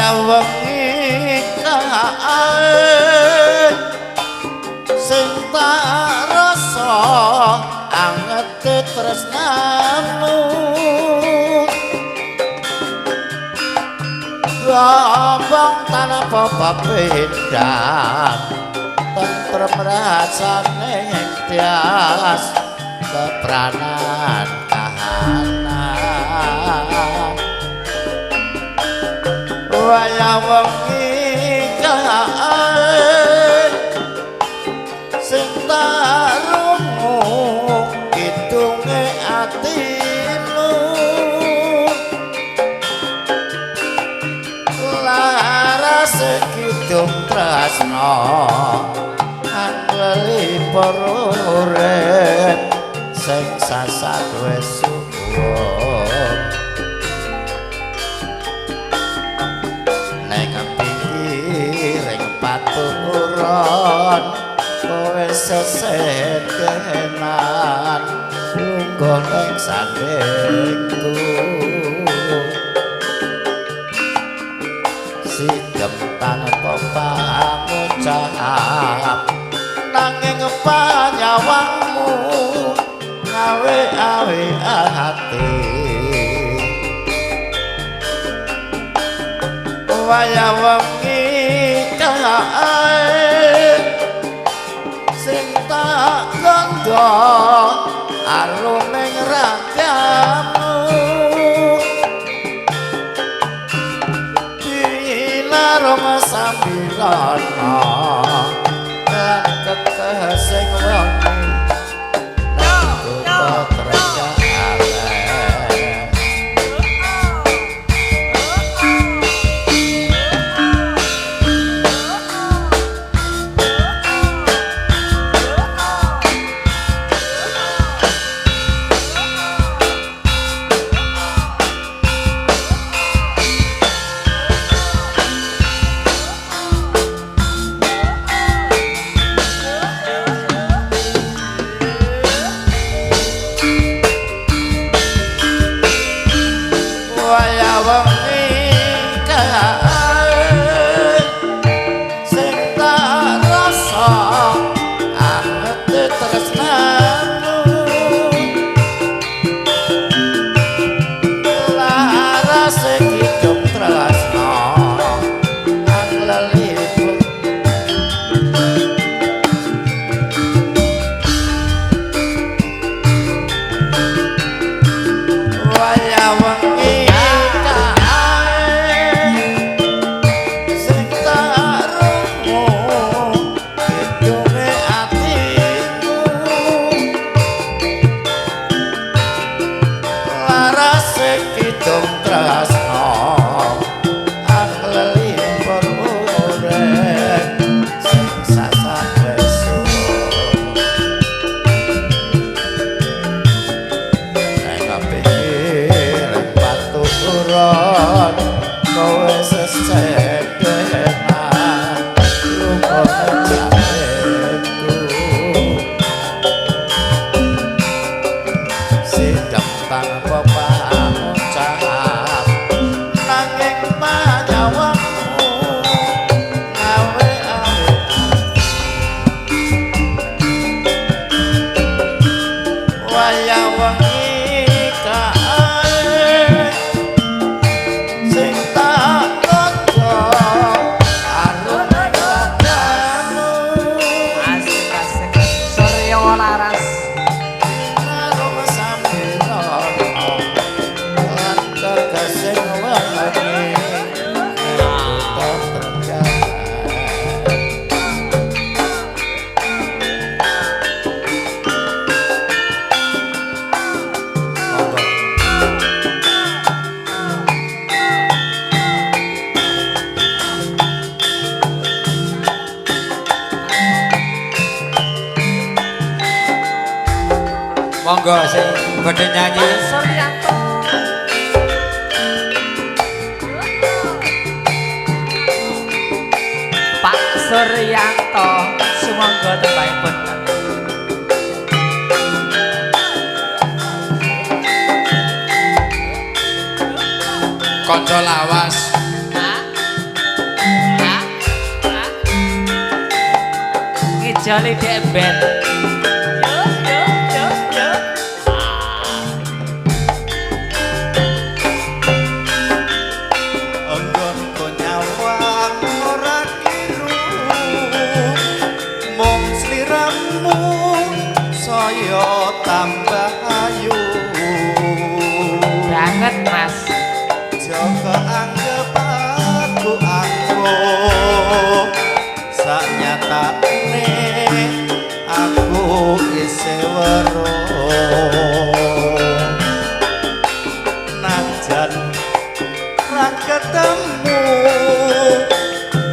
Wayah wengi kae sing tak rasa angete tresnamu, gobong tanpa pepedan tentrem rasane tias kepranan kahanan. Wayah wengi kae sing tak rungu kidunge atimu, laras kidung tresna anglelipur urip sing sasat wis suwun. Ning pinggiring paturon kowe sesedenan lungguh ning sandingku, sidem tanpa pangucap nanging panyawangmu ngawe-awe ati. Wayah wengi kae sing tak kandha aruming ragamu, dinarung sambilana lan kekesing wengi nang kutha Trenggalek. Wayah wengi kae sing tak rasa angete tresnamu, laras kidung tresna anglelipur. Wayah wengi kae sing tak rungu kidunge atimu, laras kidung tresna anglelipur urip sing sasat wis suwun. Ning pinggir paturon kowe sesedenan lunga sandingku, sidem tanpa pangucap nanging panyawangmu ngawe-awe. Wayah wengi kae sing tak kandha aruming ragamu, Asik asik Surya Laras. narung sambilana lan kegesing wengi ning kutha Trenggalek. Monggo. Monggo sing badhe nyanyi. Suryanto. Pak Suryanto, sumangga tembangipun. Kanca lawas. Pak. Dijoli dek ben. Yo yo yo yo. Anggonku nyawang ora kliru, mung sliramu saya tambah ayu. Banget Mas. Joko anggep aku angkuh, saknyatane aku isih weruh. Najan ra ketemu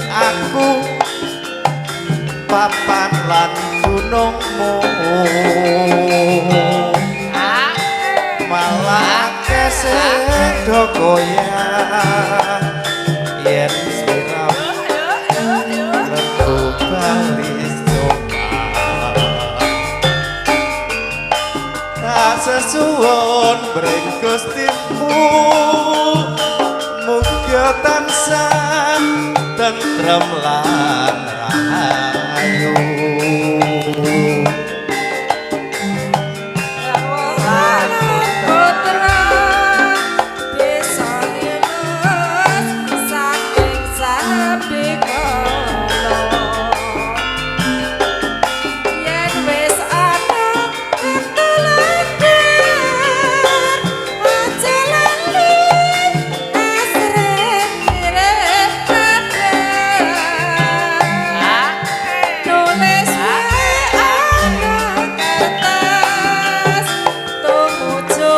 aku papan lan gunungmu, Ah. malah akeh sing do goyah yen sliramu mlebu bali coba. Tak sesuwun mring Gustimu, muga tansah tentrem lan rahayu. Putra desa Yunus saking sabikala, yen wis ana ketuladan aja lali asring ngirim kabar, nulis wae ana kertas tumuju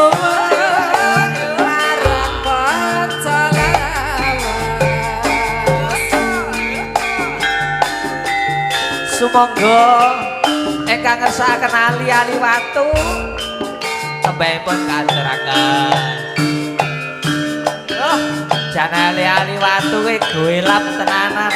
marang kanca lawas. Sumangga ingkang ngersakaken ali-ali watu tembahipun katuraken. Oh, jan ali-ali watu kuwi goelap tenanan.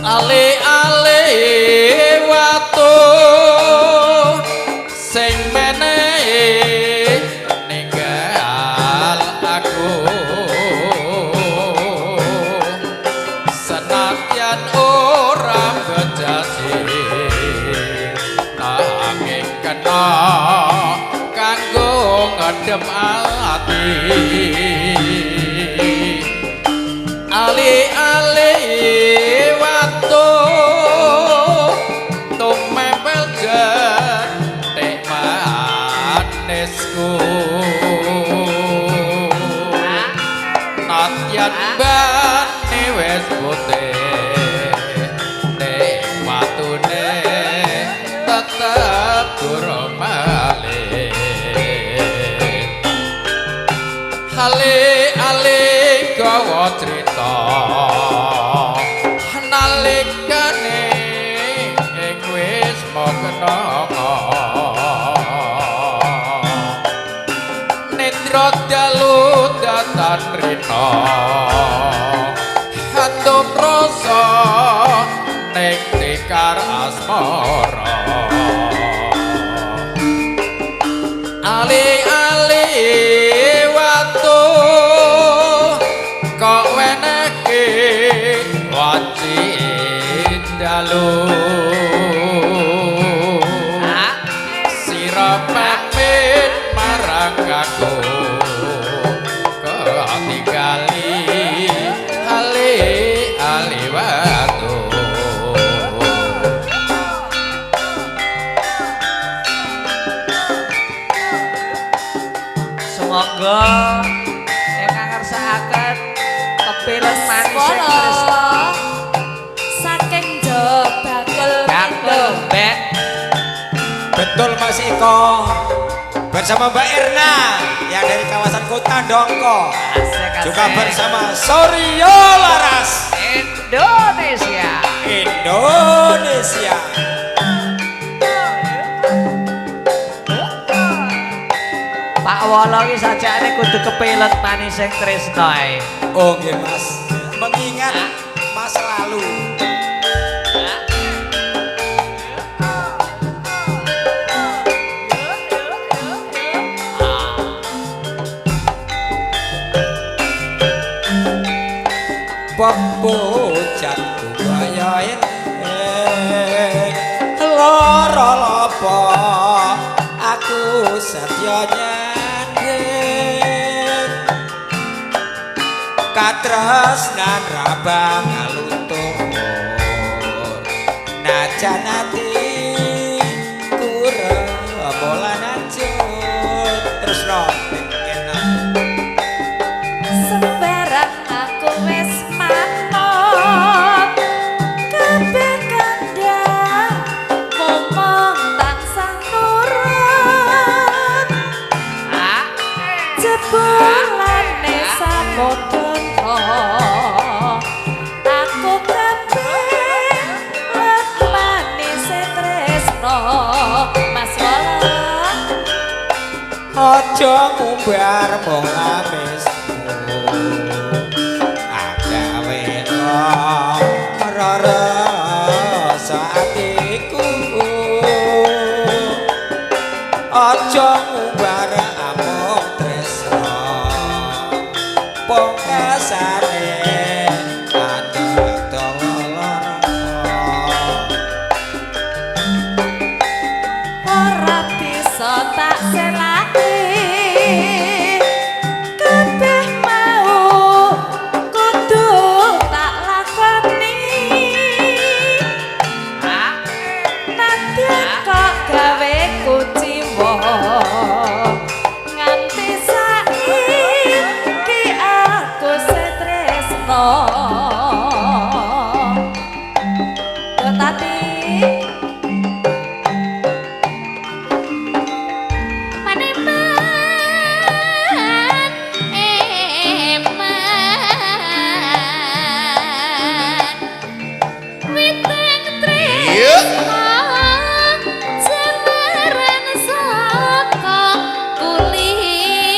Ale-ale watu sing menehi ninggal aku, senadyan ora bejati nanging kena kanggo ngedem ati. Ali-ali watu tumempel jentik manisku, nadyan bane wis putih nek watune tetep durung malih. Ale-ale gawa crita nalikane ing wis kenanga, nendra dalu datan rina hatum rasa ning tikar asmara. Ali-ali watu kok wenehke wanci dalu, sira pamit marang aku ketinggali ali-ali watu. Sumangga ingkang ngersakaken kepilen manis Swara Krishna saking Jobakul bakul Mendo. mbek. Betul Mas Iko. Bersama Mbak Erna yang dari kawasan Kota Dongko. Asik, asik. Juga bersama Suryo Laras Indonesia. Indonesia. Pak Wolo iki sajane kudu kepelet manis sing tresno ae. Oh nggih Mas, mengingat masa lalu. Bebocahku kaya lara lapa aku setya nyanding katresnan ra bakal luntur najan ati kurem lan ajur tresno. Sembarang aku wis manut kabeh kandhang momong tansah nurut jebulane samudra aku kabeh manis tresno. Mas Wolo aja ngumbar mung lamismu agawe ora rasa atiku aja ngumbar amung tresno pungkasane ati lara. Ora bisa tak selaki kabeh mau kudu tak lakoni nadyan kok gawe kuciwa nganti saiki aku setresno. Tetapi Paneman eman witeng tresno jalaran saka kulino.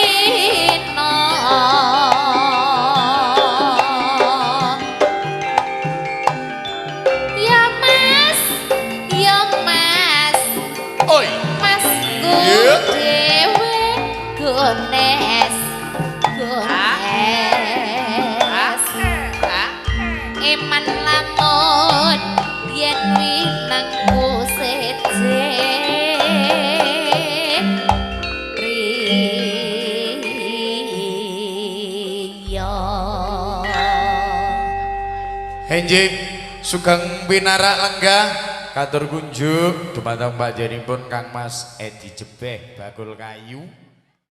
Ya Mas, ya Mas, Oi. masku dhewe gones gones eman lamun yen winengku seje priya. Henjing sugeng pinarak lenggah katur kunjuk dumateng panjenenganipun Kang Mas Edi Jebeh bakul kayu.